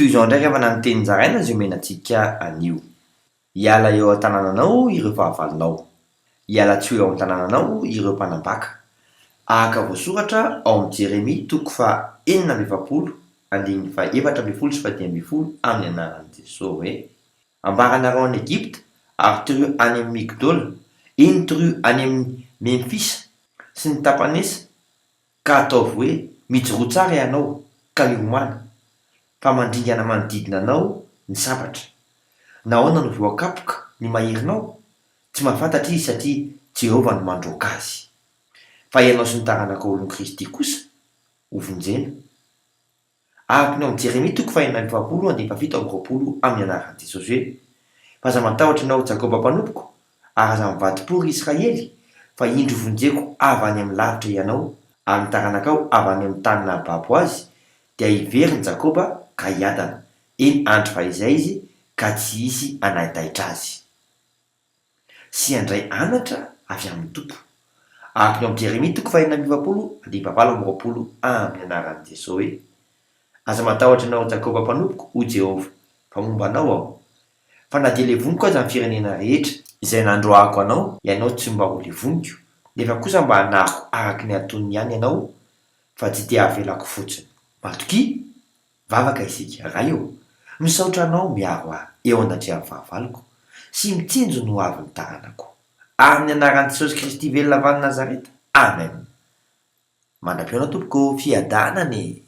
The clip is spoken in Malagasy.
Toy izao indray ry havana ny teny zaraina izay omena antsika anio. Hiala eo an-tanànanao ireo fahavalonao. Hiala tsy ho eo an-tanànanao ireo mpanambaka. Araka voasoratra ao amin'ny Jeremia toko faha 46 andininy faha 14 sy faha 15 amin'ny anaran'i Jesoa hoe, Ambaranareo any Egypta ary torio any amin'i Migdola, eny torio any amin'i Memfisa sy ny Tapanesa Ka ataovy hoe, Mijoroa tsara ianao, ka miomàna, fa mandringana manodidina anao ny sabatra. Nahoana no voakapoka ny maherinao? Tsy mahafantatra izy satria Jehovah no mandroaka azy. Fa ianao sy ny taranakao olon'i Kristy kosa hovonjena. Araka ny ao amin'ny Jeremia toko fahenina amby efapolo andininy fahafito amby roapolo amin'ny anaran'i Jesosy hoe, Fa aza matahotra ianao Jakoba mpanompoko, ary aza mivadi-po ry Israely, fa indro vonjeko avy any amin'ny lavitra ianao, ary ny taranakao avy any amin'ny tany nahababo azy, dia hiverina Jakoba ka hiadana, eny andry fahizay izy ka tsy hisy hanaitaitra azy. Sy handray anatra avy amin'ny Tompo. Araka ny ao amin'ny Jeremia toko fahenina amby efapolo andininy fahavalo amby roapolo amin'ny anaran'i Jesoa hoe, Aza matahotra ianao Jakoba mpanompoko, hoy Jehovah, fa momba anao Aho. Fa na dia levoniko aza ny firenena rehetra izay nandroahako anao, ianao tsy mba ho levoniko, nefa kosa mba hanariko araka ny antonony ihany ianao, fa tsy dia havelako fotsiny. Matokia, Vavaka isika, Ray ô, misaotra Anao miaro ahy eo anatrehan'ny fahavaloko, sy mitsinjo ny ho avin'ny taranako. Amin'ny anaran'i Jesosy Kristy velona avy any Nazareta. Amen. Mandra-pihaona tompoko ô, fiadanana e!